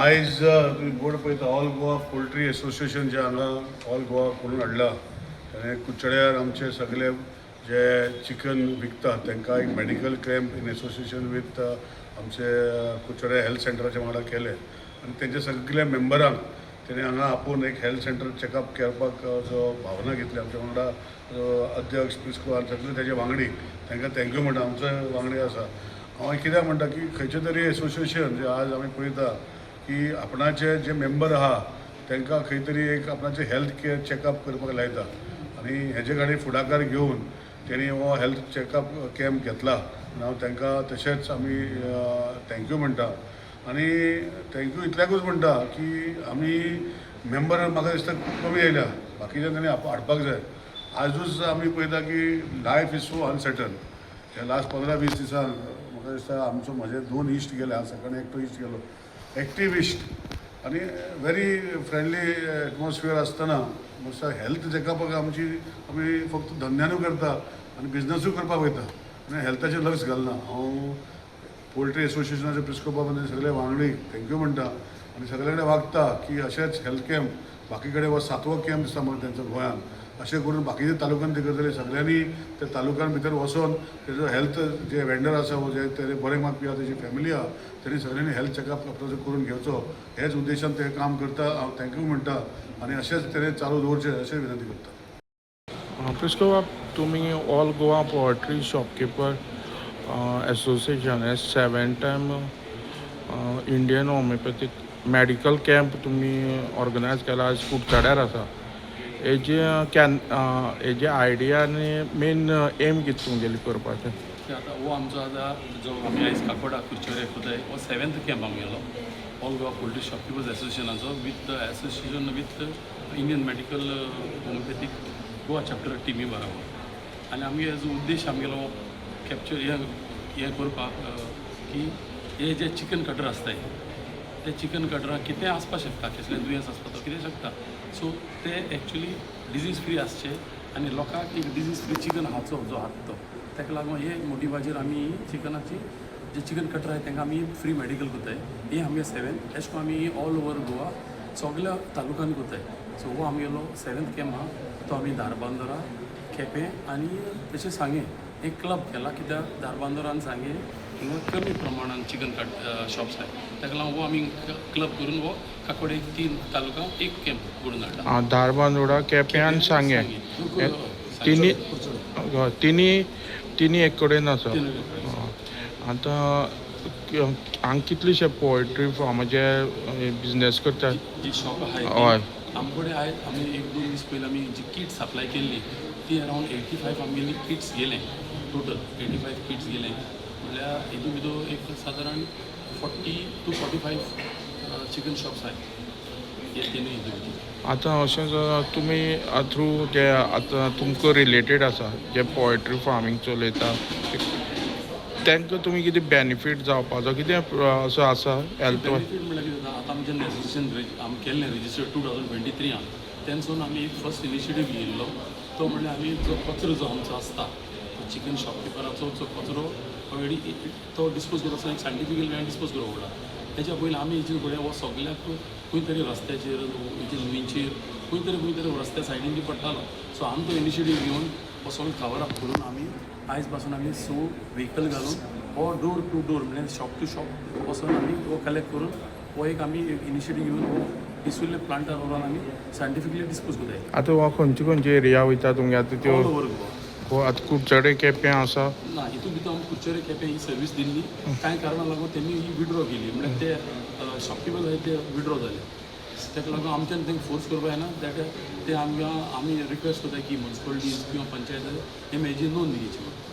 आयज तुमी बोर्ड पळयता, ऑल गोवा पोल्ट्री एसोसिएशन जे हांगा ऑल गोवा करून हाडला. आनी कुडचड्यार आमचे सगळे जे चिकन विकतात तांकां एक medical camp in association with आमचे कुडचड्या हेल्थ सेंटराच्या वांगडा केले आनी तेंच्या सगल्या मेंबरांक तेणी हांगा आपोवन एक हेल्थ सेंटर चॅकअप करपाक जो भावना घेतली, आमच्या वांगडा अध्यक्ष प्रिस्को आनी सगळे तेजे वांगडी, तांकां thank you म्हणटा. आमचो वांगडी आसा. हांव कित्याक म्हणटा की खंयचें तरी एसोसिएशन जे आज आमी पळयता की आपणाचे जे मेंबर आहा तांकां खंय तरी एक आपणाचे हेल्थ केअर चॅकअप करपाक लायता आनी हेजे खातीर फुडाकार घेवन तेणी हो हेल्थ चॅकअप कॅम्प घेतला आनी हांव तांकां तशेंच आमी thank you म्हणटा. आनी thank you इतल्याकूच म्हणटा की आमी मेंबर म्हाका दिसता खूब कमी आयल्या, बाकीच्या तांणी हाडपाक जाय. आजूच आमी पळयता की life is so uncertain. ह्या लास्ट 15-20 दिसान म्हाका दिसता आमचो म्हजे दोन इश्ट गेले. आज सकाळी एकटो इश्ट गेलो, एक्टीव इश्ट आनी व्हेरी फ्रेंडली एटमॉस्फियर आसतना. म्हाका हेल्थ चॅकअपाक आमची आमी फक्त धंद्यानू करता आनी बिजनसूय करपाक वयता आनी हेल्थाचेर लक्ष घालना. हांव पोल्ट्री एसोसिएशनाचे प्रिस्को बाब आनी सगळे वांगडी thank you म्हणटा आनी सगळे कडेन वागता की अशेंच हेल्थ कॅम्प बाकी कडेन हो सातवो कॅम्प दिसता म्हाका तेंचो गोंयांत. अशें करून बाकीच्या तालुक्यान ते करतले. सगळ्यांनी त्या तालुक्यान भितर वचोन तेजो हेल्थ जे वेंडर आसा वो जे ते बरें मागपी आहा, तेजी फॅमिली आहा, तेणी सगळ्यांनी हेल्थ चॅकअप आपणाचो करून घेवचो हेच उद्देशान ते काम करता. हांव thank you म्हणटा आनी अशेंच तेणे चालू दवरचें अशें विनंती करता. प्रिस्को बाब, तुमी all Goa poultry shopkeeper association हे seven time Indian homeopathic medical camp तुमी ऑर्गनायज केला, आयज कुडचड्यार आसा. हेजे can हेजे आयडिया आनी मेन एम कितें तुमगेली करपाचें? की आतां हो आमचो आतां जो आमी आयज काकोडा कुडचडे करताय, हो सेवेंथ कॅम्प आमगेलो ऑल गोवा पोल्ट्री शॉपकिपर्स एसोसिएशनाचो with association with Indian Medical Homeopathic Goa Chapter टिमी बराबर. आनी आमगे हेजो उद्देश आमगेलो कॅप्चर हें हें करपाक की हे जे चिकन कटर आसताय, ते चिकन कटराक कितेंय आसपाक शकता, कसलें दुयेंस आसपाक तो कितें शकता. सो ते एक्चुली डिजीज फ्री आसचे आनी लोकांक एक डिजीज फ्री चिकन खावचो जो हात तो. ताका लागून हे मोटिवाचेर आमी चिकनाची जे चिकन कटर आहाय तांकां आमी फ्री मेडिकल करताय. हे आमगे सेवेंथ. अशें करून आमी ऑल ओवर गोवा सगल्या तालुक्यांनी करताय. सो हो आमगेलो सेवेंथ कॅम्प आहा. तो आमी धारबांदोरा, केपें आनी तशें सांगें एक क्लब केला, कित्याक धारबांदोरा आनी सांगें हिंगा कमी प्रमाणान चिकन कट शॉप्स आहाय. ताका लागून हो आमी क्लब करून हो काकोडे एक तीन तालुका एक कॅम्प घडोवन हाडला. आं, धारबांदोडा, केपें आनी सांगें. सांगें. तिनी, हय, तिनी तिनी एक कडेन आसा. तिनूय कडेन. आतां हांगा कितलेशे पोल्ट्री फार्माचे बिजनेस करतात? जी शॉप आहाय, आमचे कडेन आयज आमी एक दोन दीस पयलीं आमी जी किट सप्लाय केल्ली ती अरावंड 85 आमगेली किट्स गेले. टोटल 85 किट्स गेले, म्हणल्यार हितून भितर एक सादारण 40 to 45 chicken shops आहाय हे तिनूय हितून भितर. आतां अशें जर तुमी थ्रू जे आतां तुमकां रिलेटेड आसा, जे पोल्ट्री फार्मींग चलयता, तांकां तुमी कितें बेनिफीट जावपाचो कितें असो आसा हेल्थ? बेनिफीट म्हणल्यार कितें जाता, आतां आमचें एसोसिएशन आमी केल्लें रजिस्टर 2023आन. तेन्ना आमी एक फर्स्ट इनिशिएटीव घेयल्लो, तो म्हणल्यार आमी जो कचरो जो आमचो आसता, तो चिकन शॉपकिपराचो जो कचरो ऑलरेडी तो डिस्पोज करता आसतना एक सायंटिफिकली वेळान डिस्पोज करप पडटा. तेच्या पयलीं आमी हेजेर फुडें हो सगल्याक खंय तरी रस्त्याचेर, हेजेर न्हंयचेर, खंय तरी खंय तरी रस्त्या सायडीन बी पडटालो. सो आमी तो इनिशिएटीव घेवन हो सगळो कवर अप करून आमी आयज पासून आमी स व्हेकल घालून हो डोर टू डोर, म्हणल्यार शॉप टू शॉप वचून आमी हो कलेक्ट करून हो एक आमी एक इनिशिएटीव घेवन हो पिसुल्ले प्लांटार व्हरोन आमी सायंटिफिकली डिस्पोज करताय. आतां हो खंयचे खंयचे एरिया वयता तुमगे आतां त्यो? All over Goa. हो, आतां कुडचडे, केपें आसा? ना, हितून भितर आमी कुडचडे, केपें ही सर्वीस दिल्ली. कांय कारणां लागून तेमी ही विड्रॉ केली, म्हणल्यार ते शॉपकिपर आहाय ते विड्रॉ जाले. ताका लागून आमच्यान तांकां फोर्स करपाक जायना. That ते आमकां आमी रिक्वेस्ट करता की मुन्सिपालिटीज किंवा पंचायत हे हेजी नोंद घेवची म्हणून.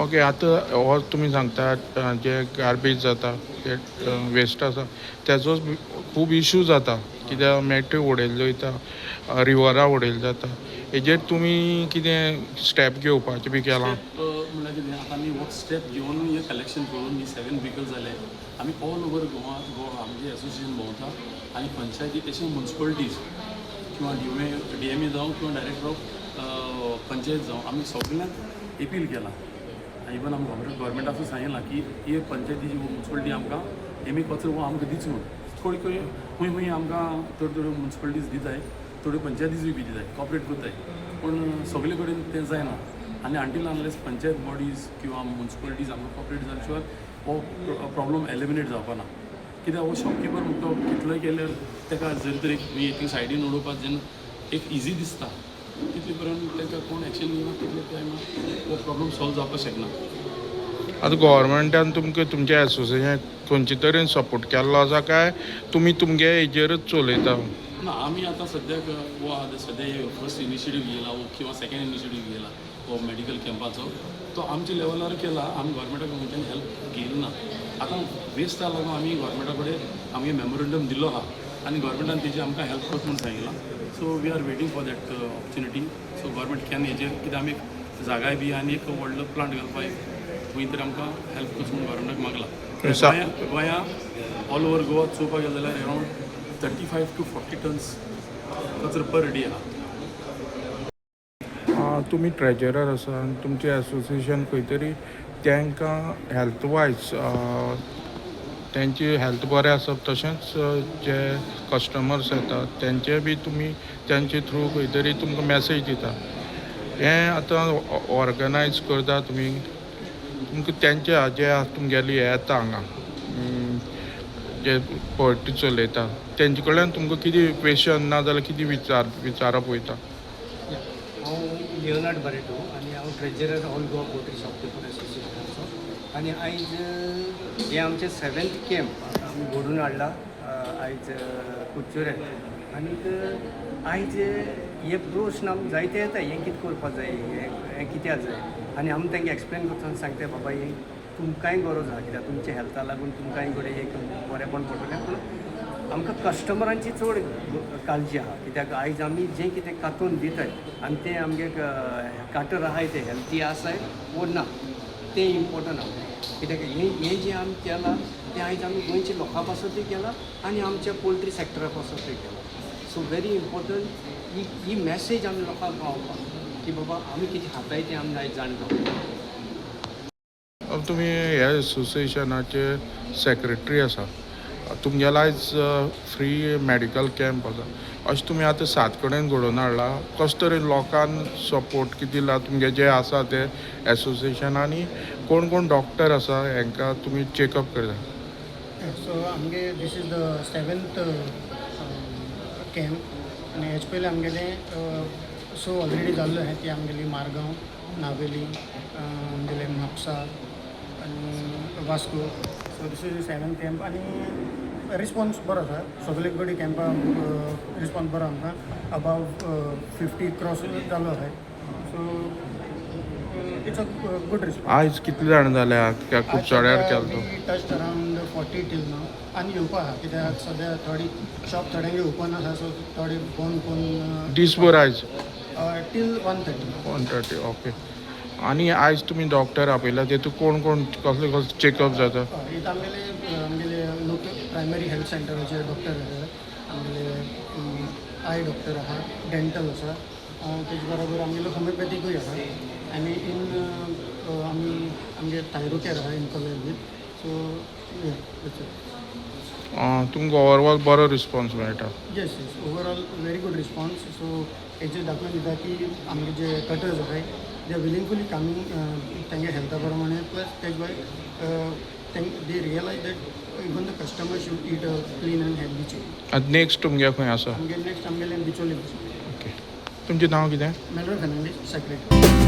ओके, आतां हो तुमी सांगतात जे गार्बेज जाता, जे वेस्ट आसा, तेजोच खूब इशू जाता, कित्याक मेट्यो उडयल्ल्यो वयता, रिवरा उडयल्ले जाता. हेजेर तुमी कितें स्टेप घेवपाचें बी केलां? स्टेप म्हणल्यार कितें, आतां आमी हो स्टेप घेवन हें कलेक्शन करून ही सेवन व्हेकल जाले. आमी ऑल ओवर गोवा गोवा आमचे एसोसिएशन भोंवता आनी पंचायती तशें मुन्सिपालिटीज किंवा डीएमए जावं किंवा डायरेक्टर ऑफ पंचायत जावं, आमी सगल्यांक एपील केलां. इवन आमी गव्हर्मेंटासूय सांगिलां की ही पंचायतीची मुन्सिपालिटी आमकां हेमी कचरो हो आमकां दिच म्हूण. थोडी खंय खंय खंय आमकां थोड्यो थोड्यो मुन्सिपालिटीज दिताय, थोड्यो पंचायतीजूय बी दिताय, कॉपरेट करताय, पूण सगळे कडेन तें जायना. आनी अंटील अनलेस पंचायत बॉडीज किंवा मुन्सिपालिटीज आमकां कॉपरेट जाल्या शिवाय हो प्रॉब्लम एलिमिनेट जावपा ना. कित्याक हो शॉपकिपर म्हणटा तो कितलोय केल्यार ताका जरी तरी एक सायडीन उडोवपाक जेन्ना एक इजी दिसता, तितले पर्यंत ताका कोण एक्शन घेयना, तितले टायमार हो प्रॉब्लम सॉल्व जावपाक शकना. आतां गोवोरमेंटान तुमकां तुमच्या एसोसिएशन खंयचे तरेन सपोर्ट केल्लो आसा काय तुमी तुमगे हेजेरच चलयता? ना, आमी आतां सद्याक हो आतां सद्या हे फर्स्ट इनिशिएटीव घेयला हो किंवा सेकंड इनिशिएटीव घेयला हो मेडिकल कॅम्पाचो, तो आमच्या लेवलार केला. आमी गोवोरमेंटा खंयच्यान हेल्प घेयला ना. आतां वेस्टा लागून आमी गोवोरमेंटा कडेन आमगे मेमोरेंडम दिल्लो आहा आनी गोवोरमेंटान तेजी आमकां हेल्प करता म्हूण सांगिलां. So we are waiting for that opportunity, so government can हेजेर कित्याक आमी एक जागाय बी आनी एक व्हडलो प्लांट घालपाक खंय तरी आमकां हेल्प करचो म्हूण गोवोरमेंटाक मागलां. गोंया ऑल ओवर गोवा चोवपाक गेलें जाल्यार around 35 to 40 tons कचरो पर डे आहा. तुमी ट्रेजरर आसा आनी तुमचें एसोसिएशन खंय तरी तांकां हेल्थ वायज तेंची हेल्थ बरें आसप, तशेंच जे कस्टमर्स येतात तेंचे बी तुमी तेंचे थ्रू खंय तरी तुमकां मॅसेज दिता. हें आतां ऑर्गनायज करता तुमी, तुमकां तेंचे जे तुमगेले हे येता हांगा जे पोल्ट्री चलयता तेंचे कडल्यान तुमकां कितें क्वेशन ना जाल्यार कितें विचारप वयता? हांव लिओनार्ड बारेटो आनी हांव treasurer all Goa poultry shopkeeper असोसिएशनाचो. आनी आयज हें आमचें सेवेंथ कॅम्प आमी घडोवन हाडला आयज कुडचुऱ्यार. आनीक आयज हे प्रश्न आमकां जायते येता, हें कितें करपा जाय, हें हें कित्याक जाय. आनी आमी तांकां एक्सप्लेन करतना सांगता, बाबा हें तुमकांय गरज आहा, कित्याक तुमच्या हेल्था लागून तुमकांय कडेन एक बरेंपण पडटलें. पूण आमकां कस्टमरांची चड काळजी आहा, कित्याक आयज आमी जें कितें कातून दिताय आनी तें आमगे काटर आहाय तें हेल्थी आसाय वो ना, तें इम्पोर्टंट आहा. कित्याक हें हें जें आमी केलां तें आयज आमी गोंयच्या लोकां पासतूय केलां आनी आमच्या पोल्ट्री सॅक्टरा पासतूय केलां. सो व्हेरी इम्पोर्टंट ही ही मॅसेज आमी लोकांक पावोवपाक की बाबा आमी कितें खाताय तें आमी आयज जाण जावपाक. तुमी ह्या एसोसिएशनाचे सेक्रेटरी आसा, तुमगेलो आयज फ्री मेडिकल कॅम्प आसा, अशें तुमी आतां सात कडेन घडोवन हाडला. कशें तरेन लोकांक सपोर्ट कितें दिला तुमगे जे आसा ते एसोसिएशन आनी कोण कोण डॉक्टर आसा हांकां तुमी चॅकअप करता? सो आमगे this is the seventh camp आनी हेजे पयलीं आमगेले स ऑलरेडी जाल्लो आहा. ती आमगेली मारगांव, नावेली, आमगेले म्हापसा आनी Vasco. So this is the seventh camp आनी रिस्पॉन्स बरो आसा. सगळे कडेन कॅम्पा रिस्पॉन्स बरो आमकां, अबाव 50 क्रॉस जाल्लो आहा. So it's a good response. आयज कितले जाण जाल्या कुडचड्यार केलो तो? Touch around 40 till now आनी येवपा आहा, कित्याक सद्या थोडी शॉप थोड्यांगे ओपन आसा, सो थोडे बंद करून. दीसभर आयज? टील 1:30. 1:30, ओके. आनी आयज तुमी डॉक्टर आपयला, तेतून कोण कोण कसले कसले चॅकअप जाता? एक आमगेले आमगेले लोकल प्रायमरी हेल्थ सेंटराचे डॉक्टर आसा, आमगेले I doctor आहा, डेंटल आसा, तेजे बरोबर आमगेलो होमिओपॅथीकूय आहा आनी इन आमी आमगे थायरोकेर आहा इन कॉलेज बीन. सो तुमकां ओवरऑल बरो रिस्पॉन्स मेळटा? Yes, overall very good response. So हेजेर दाखोवन दिता की आमगे जे कटर्स आहाय, they are विलिंगफुली कमींग तेंगे हेल्था प्रमाणे. प्लस तेज भायर they realize that even the customer should eat a clean and healthy chicken. आतां नेक्स्ट तुमगे खंय आसा? आमगे नेक्स्ट आमगेले बिचोली. ओके, तुमचें नांव कितें? मेलरो फर्नांडीस, सेक्रेटरी.